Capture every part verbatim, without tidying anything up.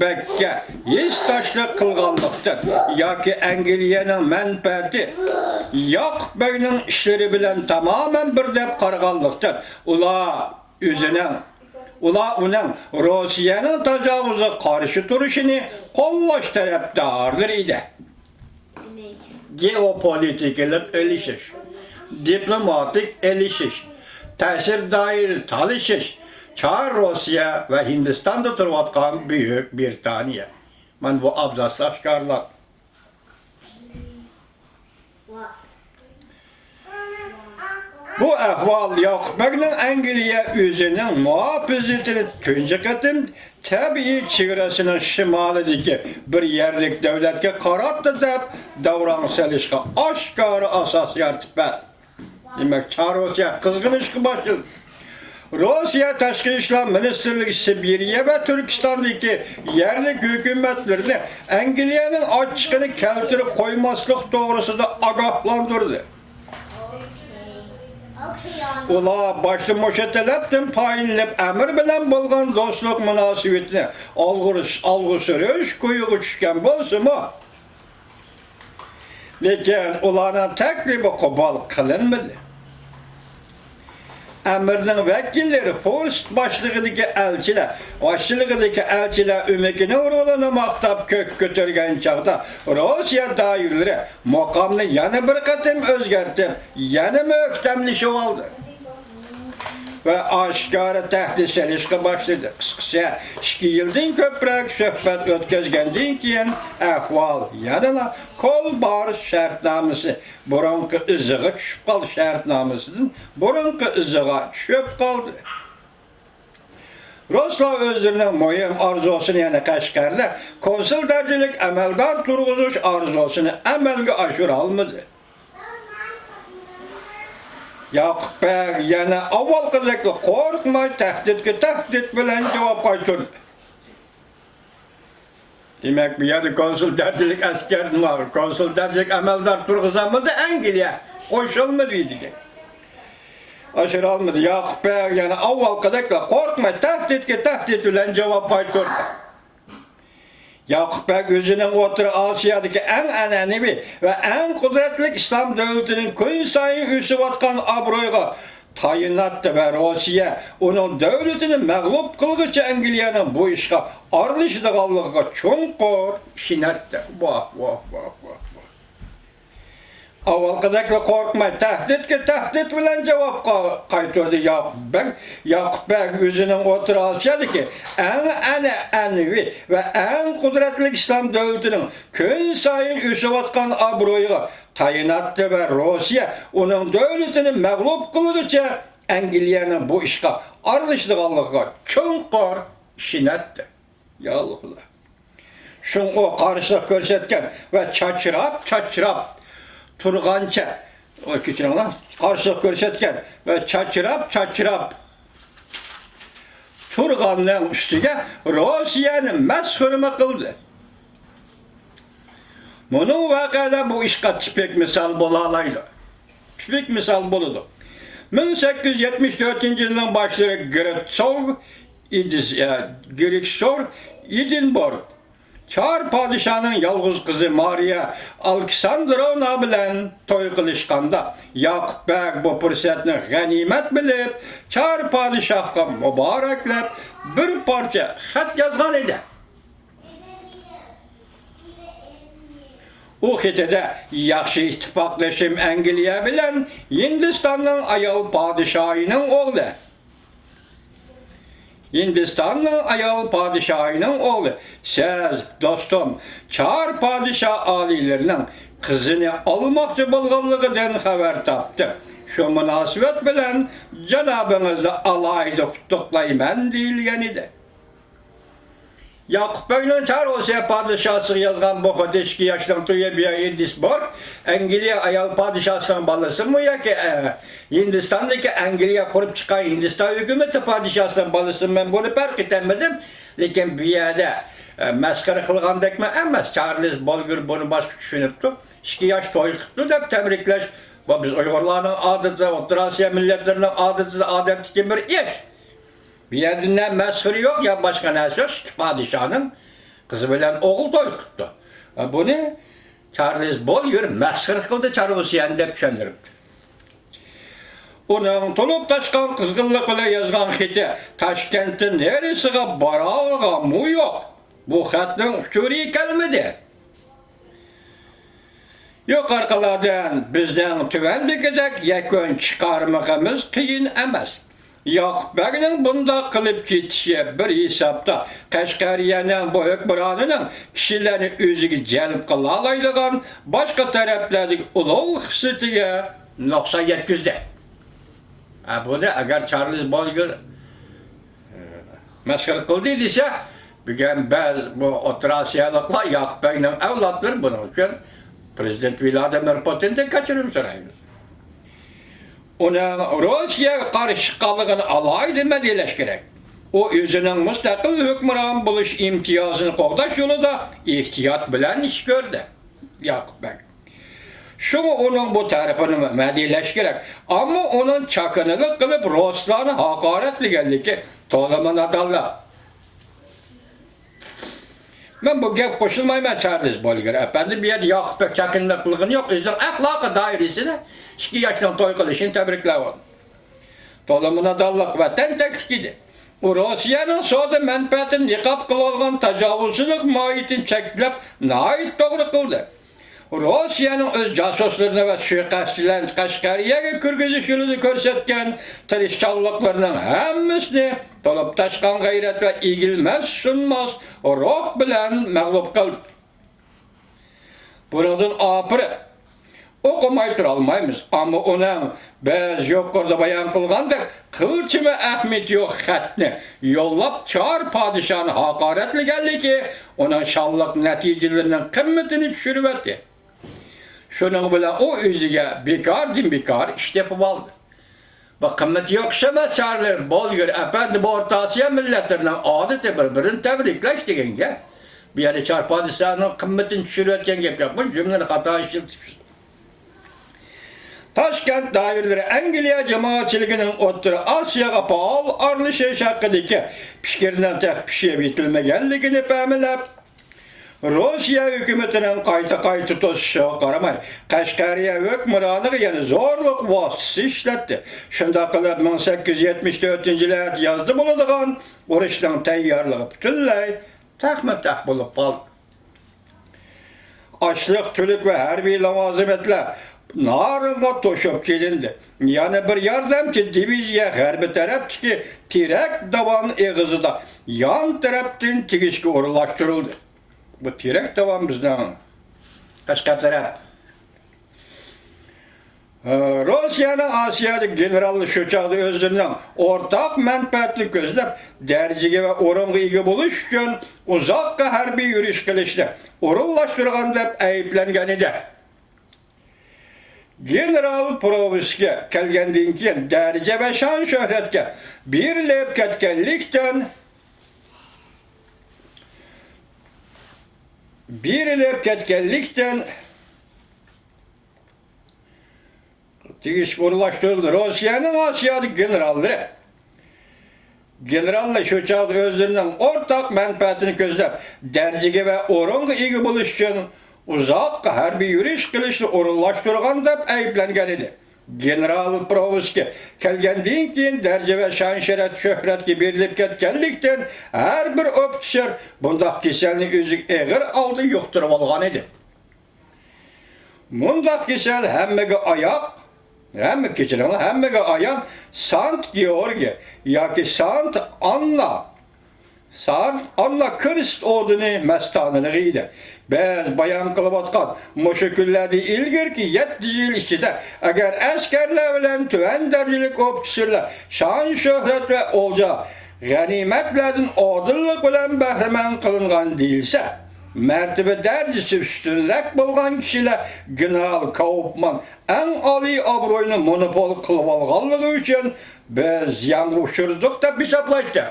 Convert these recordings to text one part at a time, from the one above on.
بەگكە ھېسداشلىق قىلغانلىقتىن ياكى ئەنگلىيەنىڭ مەنپەئەتى ياقۇپ بەگنىڭ ئىشلىرى بىلەن تامامەن بىر دەپ قارىغانلىقتىن، ئۇلار ئۆزىنىڭ، ئۇلار ئۇنىڭ روسىيەنىڭ تاجاۋۇزىغا قارشى تۇرۇشىنى قوللاش تەرەپدارلىرى ئىدى. گېئوپولىتىكىلىق ئېلىشىش، دىپلوماتىك ئېلىشىش، تەسىر دائىرە تالىشىش، چار روسىيە ۋە ھىندىستاندا تۇرۇۋاتقان بۈيۈك بىرىتانىيە. مانا بۇ ئابزاستا ئاشكارىلانغان. بۇ ئەھۋال ياقۇپ بەگنىڭ ئەنگلىيە ئۆزىنىڭ مۇھاپىزىتىنى تۇنجى قېتىم تەبىئىي چېگرىسىنىڭ شىمالىدىكى بىر يەرلىك دۆلەتكە قاراتتى دەپ داۋراڭ سېلىشقا ئاشكارا ئاساس يارىتىپ بەردى. دېمەك، چار روسىيە قىزغىنىشقا باشلىدى. روسىيە تاشقى ئىشلار مىنىستىرلىكى سىبىرىيە ۋە تۈركىستاندىكى يەرلىك ھۆكۈمەتلىرىنى ئەنگلىيەنىڭ ئاچچىقىنى كەلتۈرۈپ قويماسلىق توغرىسىدا ئاگاھلاندۇردى. ئۇلار باشتا مۇشۇ تەلەپتىن پايدىلىنىپ، ئەمىر بىلەن بولغان دوستلۇق مۇناسىۋىتىنى ئالغا، ئالغا سۈرۈش كويىغا چۈشكەن بولسىمۇ، لېكىن ئۇلارنىڭ تەكلىپى قوبۇل قىلىنمىدى. ئەمىرنىڭ ۋەكىللىرى فورست باشلىقىدىكى ئەلچىلەر، باشچىلىقىدىكى ئەلچىلەر ئۆمىكىنىڭ رولىنى ماختاپ كۆك كۆتۈرگەن چاغدا، روسىيە دائىرىلىرى مۇقامنى يەنە بىر قېتىم ئۆزگەرتىپ، يەنە مۆھكەملىشىۋالدى. ۋە ئاشكارا تەھدىت سېلىشقا باشلىدى. قىسقىسى، ئىككى يىلدىن كۆپرەك سۆھبەت ئۆتكەزگەندىن كېيىن، ئەھۋال يەنىلا كولبار شەرتنامىسى بۇرۇنقى ئىزىغا چۈشۈپ قالدى، شەرتنامىسىدىن بۇرۇنقى ئىزىغا چۈشۈپ قالدى. رۇسلار ئۆزلىرىنىڭ مۇھىم ئارزۇسىنى، يەنى قەشقەردە كونسۇل دەرىجىلىك ئەمەلدار تۇرغۇزۇش ئارزۇسىنى ئەمەلگە ئاشۇرالمىدى. ياقۇپ بەگ يەنە ئاۋۋالقىدەكلا قورقماي، تەھدىتكە تەھدىت بىلەن جاۋاب قايتۇردى. دېمەك، بۇ يەردە كونسۇل دەرىجىلىك ئەسكەر، نېمە، كونسۇل دەرىجىلىك ئەمەلدار تۇرغۇزالمىدى ئەنگلىيە، قوشۇلمىدى دېگەن. ئاشۇرالمىدى. ياقۇپ بەگ يەنە ئاۋۋالقىدەكلا قورقماي، تەھدىتكە تەھدىت بىلەن جاۋاب قايتۇردى. ياقۇپ بەگ ئۆزىنىڭ ئوتتۇرا ئاسىيادىكى ئەڭ ئەنئەنىۋى ۋە ئەڭ قۇدرەتلىك ئىسلام دۆلىتىنىڭ كۈنسايىن ئۆسۈۋاتقان ئابرۇيىغا تايىناتتى ۋە روسىيە ئۇنىڭ دۆلىتىنى مەغلۇپ قىلغۇچە ئەنگلىيەنىڭ بۇ ئىشقا ئارىلىشىدىغانلىقىغا چوڭقۇر ئىشىنەتتى. ۋاھ، ۋاھ، ۋاھ، ۋاھ، ۋاھ. ئاۋۋالقىدەكلا قورقماي، تەھدىتكە تەھدىت بىلەن جاۋاب قا-، قايتۇردى ياقۇپ بەگ. ياقۇپ بەگ ئۆزىنىڭ ئوتتۇرا ئاسىيادىكى ئەڭ ئەنئەنىۋى ۋە ئەڭ قۇدرەتلىك ئىسلام دۆلىتىنىڭ كۈنسايىن ئۆسۈۋاتقان ئابرۇيىغا تايىناتتى ۋە روسىيە ئۇنىڭ دۆلىتىنى مەغلۇپ قىلغۇچە ئەنگلىيەنىڭ بۇ ئىشقا ئارىلىشىدىغانلىقىغا چوڭقۇر ئىشىنەتتى. يا ئاللا. شۇڭا ئۇ قارشىلىق كۆرسەتكەن ۋە چاچراپ، چاچراپ تۇرغانچە، ئۇ، كەچۈرۈڭلار، قارشىلىق كۆرسەتكەن ۋە چاچراپ، چاچراپ تۇرغاننىڭ ئۈستىگە روسىيەنى مەسخىرىمۇ قىلدى. مۇنۇڭ ۋەقەلەر بۇ ئىشقا تىپىك مىسال بولالايدۇ. تىپىك مىسال بولىدۇ. مىڭ سەككىز يۈز يەتمىش تۆتىنچى يىلنىڭ باشلىرى گېرتسوگ ئىدىز-، ئە، گېرتسوگ ئېدىنبورگ چار پادىشاھنىڭ يالغۇز قىزى مارىيا ئالېكساندروۋنا بىلەن توي قىلىشقاندا، ياقۇپ بەگ بۇ پۇرسەتنى غەنىيمەت بىلىپ، چار پادىشاھقا مۇبارەكلەپ بىر پارچە خەت يازغان ئىدى. ئۇ خېتىدە، ياخشى ئىتتىپاقدىشىم ئەنگلىيە بىلەن ھىندىستاننىڭ ئايال پادىشاھىنىڭ ئوغلى. ھىندىستاننىڭ ئايال پادىشاھىنىڭ ئوغلى. سىز، دوستۇم، چار پادىشاھ ئالىيلىرىنىڭ قىزىنى ئالماقچى بولغانلىقىدىن خەۋەر تاپتىم. شۇ مۇناسىۋەت بىلەن جانابىڭىزنى ئالاھىدە قۇتلۇقلايمەن، دېيىلگەن ئىدى. ياقۇپ بەگنىڭ چار روسىيە پادىشاھىغا يازغان بۇ خېتى ئىككى ياشلىق تۇيۇ بىيا ئېدىسبورگ، ئەنگلىيە ئايال پادىشاھىنىڭ بالىسىمۇ ياكى، ئە، ھىندىستاندىكى ئەنگلىيە قۇرۇپ چىققان ھىندىستان ھۆكۈمىتى پادىشاھىنىڭ بالىسىمۇ، مەن بۇنى پەرق ئېتەلمىدىم. لېكىن بۇ يەردە، ئە، مەسخىرە قىلغاندەكمۇ ئەمەس. چارلىز بولگېر بۇنى باشقا چۈشىنىپتۇ. ئىككى ياش توي قىپتۇ دەپ تەبرىكلەش، بۇ بىز ئۇيغۇرلارنىڭ ئادىتى، ئوتتۇرا ئاسىيا مىللەتلىرىنىڭ ئادىتىدە ئادەتتىكى بىر ئىش. بۇ يەردە نە مەسخىرە يوق، يا باشقا نەرسە يوق. ئىككى پادىشاھنىڭ قىزى بىلەن ئوغۇل توي قىپتۇ. بۇنى چارلىز بوليېر مەسخىرە قىلدى، چارۋىسىيەن دەپ چۈشەندۈرۈپتۇ. ئۇنىڭ تولۇپ تاشقان قىزغىنلىق بىلەن يازغان خېتى تاشكەنتتىن نېرىسىغا بارالىغانمۇ يوق. بۇ خەتنىڭ ئۇچۇرى كەلمىدى. يۇقىرىقىلاردىن بىزنىڭ تۆۋەندىكىدەك يەكۈن چىقارمىقىمىز قىيىن ئەمەس. ياقۇپ بەگنىڭ بۇنداق قىلىپ كېتىشى بىر ھېسابتا قەشقەرىيەنىڭ بۇ ھۆكمرانىنىڭ كىشىلەرنى ئۆزىگە جەلپ قىلالايدىغان باشقا تەرەپلەردىكى ئۇلۇغ خىسلىتىگە نۇقسان يەتكۈزدى. ھە، بۇنى ئەگەر چارلىز بوليېر مەسخىرە قىلدى دېسە، بۈگۈن بەزى بۇ ئوتتۇرا ئاسىيالىقلار ياقۇپ بەگنىڭ ئەۋلادلىرى بۇنىڭ ئۈچۈن پرېزىدېنت ۋلادىمىر پۇتىندىن كەچۈرۈم سورايمىز. ئۇنىڭ روسىيەگە قارشى چىققانلىقىنى ئالاھىدە مەدھىيەلەش كېرەك. ئۇ ئۆزىنىڭ مۇستەقىل ھۆكۈمران بولۇش ئىمتىيازىنى قوغداش يولىدا ئېھتىيات بىلەن ئىش كۆردى، ياقۇپ بەگ. شۇڭا ئۇنىڭ بۇ تەرىپىنى مەدھىيەلەش كېرەك. ئەمما ئۇنىڭ چاكىنىلىق قىلىپ رۇسلارنى ھاقارەتلىگەنلىكى تولىمۇ نادانلىق. مەن بۇ گەپ قوشۇلمايمەن، چارلىز بوليېر ئەپەندى. بۇ يەردە ياقۇپ بەگ چاكىنىلىق قىلغىنى يوق، ئۆزىنىڭ ئەخلاقىي دائىرىسىدە ئىككى ياشنىڭ توي قىلىشىنى تەبرىكلەۋاتىدۇ. تولىمۇ نادانلىق ۋە تەنتەكلىك ئىدى. ئۇ روسىيەنىڭ سودا مەنپەئەتىنى نىقاب قىلىۋالغان تاجاۋۇزچىلىق ماھىيىتىنى چەكلەپ، ناھايىتى توغرا قىلدى. روسىيەنىڭ ئۆز جاسۇسلىرىنى ۋە سۇيىقەستچىلەرنى قەشقەرىيەگە كىرگۈزۈش يولىدا كۆرسەتكەن تىرىشچانلىقلىرىنىڭ ھەممىسىنى تولۇپ تاشقان غەيرەت ۋە ئېگىلمەس سۇنماس روھ بىلەن مەغلۇپ قىلدى. بۇنىڭدىن ئاپىرىن. ئوقۇماي تۇرالمايمىز. ئەمما ئۇنىڭ بىز يۇقىرىدا بايان قىلغاندەك قىلچىمۇ ئەھمىيىتى يوق خەتنى يوللاپ، چار پادىشاھنى ھاقارەتلىگەنلىكى ئۇنىڭ شانلىق نەتىجىلىرىنىڭ قىممىتىنى چۈشۈرۈۋەتتى. شۇنىڭ بىلەن ئۇ ئۆزىگە بىكاردىن بىكار ئىش تېپىۋالدى. بۇ قىممىتى يوق ئىش ئەمەس، چارلىز بوليېر ئەپەندى، بۇ ئورتا ئاسىيا مىللەتلىرىنىڭ ئادىتى بىر-بىرىنى تەبرىكلەش دېگەن گەپ. بۇ يەردە چار پادىشاھنىڭ قىممىتىنى چۈشۈرۈۋەتكەن گەپ يوق. بۇ جۈملىنى خاتا ئىشلىتىپ. تاشكەنت دائىرىلىرى ئەنگلىيە جامائەتچىلىكىنىڭ ئوتتۇرا ئاسىياغا پائال ئارىلىشىش ھەققىدىكى پىكرىنىڭ تېخى پىشىپ يېتىلمىگەنلىكىنى پەملەپ، روسىيە ھۆكۈمىتىنىڭ قايتا-قايتا توسۇشىغا قارىماي، قەشقەرىيە ھۆكۈمرانىغا يەنە زورلۇق ۋاسىتىسى ئىشلەتتى. شۇنداق قىلىپ، مىڭ سەككىز يۈز يەتمىش تۆتىنچى يىلى يازدا بولىدىغان ئۇرۇشنىڭ تەييارلىقى پۈتۈنلەي تەخمە-تەخ بولۇپ قالدى. ئاشلىق، تۈلۈك ۋە ھەربىي لاۋازىمەتلەر نارىنغا توشۇپ كېلىندى. يەنە بىر ياردەمچى دىۋىزىيە غەربىي تەرەپتىكى تېرەك داۋان ئېغىزىدا يان تەرەپتىن تىكىشكە ئورۇنلاشتۇرۇلدى. بۇ تېرەك داۋان بىزنىڭ قەشقەر تەرەپ. روسىيەنىڭ ئاسىيادىكى گېنېراللىرى شۇ چاغدا ئۆزلىرىنىڭ ئورتاق مەنپەئەتىنى كۆزلەپ، دەرىجىگە ۋە ئورۇنغا ئىگە بولۇش ئۈچۈن ئۇزاققا ھەربىي يۈرۈش قىلىشنى ئورۇنلاشتۇرغان دەپ ئەيىبلەنگەن ئىدى. گېنېرال پروۋسكىي كەلگەندىن كېيىن دەرىجە ۋە شان-شۆھرەتكە بېرىلىپ كەتكەنلىكتىن، بېرىلىپ كەتكەنلىكتىن، تىكىشكە ئورۇنلاشتۇرۇلدى. روسىيەنىڭ ئاسىيادىكى گېنېراللىرى، گېنېراللار شۇ چاغدا ئۆزلىرىنىڭ ئورتاق مەنپەئەتىنى كۆزلەپ، دەرىجىگە ۋە ئورۇنغا ئىگە بولۇش ئۈچۈن ئۇزاق ھەربىي يۈرۈش قىلىشنى ئورۇنلاشتۇرغان دەپ ئەيىبلەنگەن ئىدى. گېنېرال پروۋسكىي كەلگەندىن كېيىن دەرىجە ۋە شان-شەرەپ، شۆھرەتكە بېرىلىپ كەتكەنلىكتىن، ھەر بىر ئوفىتسېر بۇنداق كېسەلنى ئۆزىگە ئېغىر ھالدا يۇقتۇرۇۋالغان ئىدى. مۇنداق كېسەل ھەممىگە ئاياق، ھەممە، كەچۈرۈڭلار، ھەممىگە ئايان سانت گېئورگىي ياكى سانت ئاننا، سانت ئاننا كىرست ئوردېنى مەستانىلىقى ئىدى. بىز بايان قىلىۋاتقان مۇشۇ كۈنلەردىن ئىلگىرىكى يەتتە يىل ئىچىدە، ئەگەر ئەسكەرلەر بىلەن تۆۋەن دەرىجىلىك ئوفىتسېرلار شان-شۆھرەت ۋە ئولجا غەنىيمەتلەردىن ئادىللىق بىلەن بەھرىمەن قىلىنغان دېيىلسە، مەرتىۋە دەرىجىسى ئۈستۈنرەك بولغان كىشىلەر گېنېرال كاۇپمان ئەڭ ئالىي ئابرۇينى مونوپول قىلىۋالغانلىقى ئۈچۈن بىز زىيانغا ئۇچرىدۇق دەپ ھېسابلايتتى.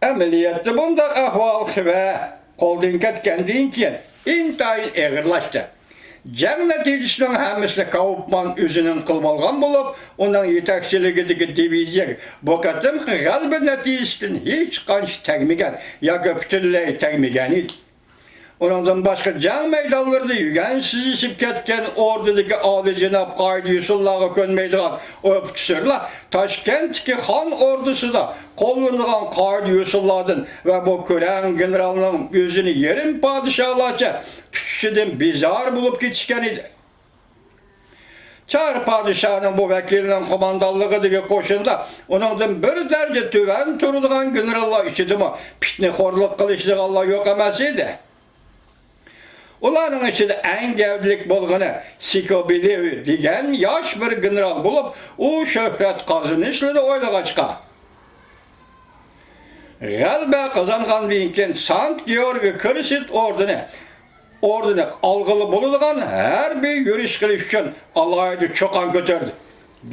ئەمەلىيەتتە بۇنداق ئەھۋال خىۋە قولدىن كەتكەندىن كېيىن ئىنتايىن ئېغىرلاشتى. جەڭ نەتىجىسىنىڭ ھەممىسىنى كاۇپمان ئۆزىنىڭ قىلىۋالغان بولۇپ، ئۇنىڭ يېتەكچىلىكىدىكى دىۋىزىيە بۇ قېتىمقى غەلىبە نەتىجىسىدىن ھېچقانچە تەگمىگەن ياكى پۈتۈنلەي تەگمىگەن ئىدى. ئۇنىڭدىن باشقا، جەڭ مەيدانلىرىدا يۈگەنسىز ئېشىپ كەتكەن ئوردىدىكى ئالىيجاناب قائىدە يۈسۈنلارغا كۆنمەيدىغان ئوفىتسېرلار تاشكەنتتىكى خان ئوردىسىدا قوللىنىدىغان قائىدە يۈسۈنلاردىن ۋە بۇ كۆرەڭ گېنېرالنىڭ ئۆزىنى يېرىم پادىشاھلارچە تۇتۇشىدىن بىزار بولۇپ كېتىشكەن ئىدى. چار پادىشاھنىڭ بۇ ۋەكىلىنىڭ قوماندانلىقىدىكى قوشۇندا ئۇنىڭدىن بىر دەرىجە تۆۋەن تۇرىدىغان گېنېراللار ئىچىدىمۇ پىتنىخورلۇق قىلىشىدىغانلار يوق ئەمەس ئىدى. ئۇلارنىڭ ئىچىدە ئەڭ گەۋدىلىك بولغىنى سىكوبىلېۋ دېگەن ياش بىر گېنېرال بولۇپ، ئۇ شۆھرەت قازىنىشنىلا ئويلىغاچقا، غەلىبە قازانغاندىن كېيىن سانت گېئورگى كىرسىد ئوردىنى، ئوردىنى ئالغىلى بولىدىغان ھەربىي يۈرۈش قىلىش ئۈچۈن ئالاھىدە چۇقان كۆتۈردى.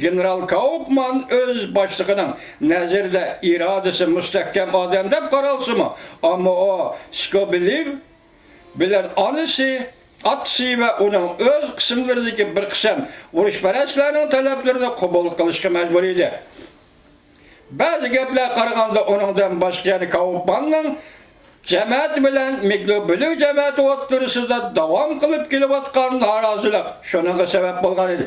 گېنېرال كاۇپمان ئۆز باشلىقىنىڭ نەزىرىدە ئىرادىسى مۇستەھكەم ئادەم دەپ قارالسىمۇ، ئەمما ئۇ سكوبىلېۋ بىلەن ئانىسى، ئاتىسى ۋە ئۇنىڭ ئۆز قىسىملىرىدىكى بىر قىسىم ئۇرۇشپەرەسلەرنىڭ تەلەپلىرىنى قوبۇل قىلىشقا مەجبۇر ئىدى. بەزى گەپلەرگە قارىغاندا، ئۇنىڭدىن باشقا يەنە كاۇپماننىڭ جەمەتى بىلەن مىگلوبىلېۋ جەمەتى ئوتتۇرىسىدا داۋام قىلىپ كېلىۋاتقان نارازىلىق شۇنىڭغا سەۋەب بولغان ئىدى.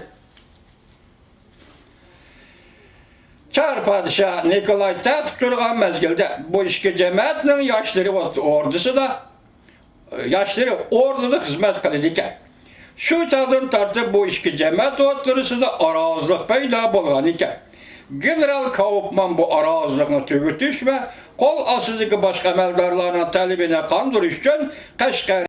چار پادىشاھ نىكولاي تەختتە تۇرغان مەزگىلدە بۇ ئىككى جەمەتنىڭ ياشلىرى ئوردىسىدا، ياشلىرى ئوردىدا خىزمەت قىلىدىكەن. شۇ چاغدىن تارتىپ بۇ ئىككى جەمەت ئوتتۇرىسىدا ئارازىلىق پەيدا بولغان ئىكەن. گېنېرال كاۇپمان بۇ ئارازىلىقنى تۈگىتىش ۋە قول ئاستىدىكى باشقا ئەمەلدارلارنىڭ تەلىپىنى قاندۇرۇش ئۈچۈن قەشقەر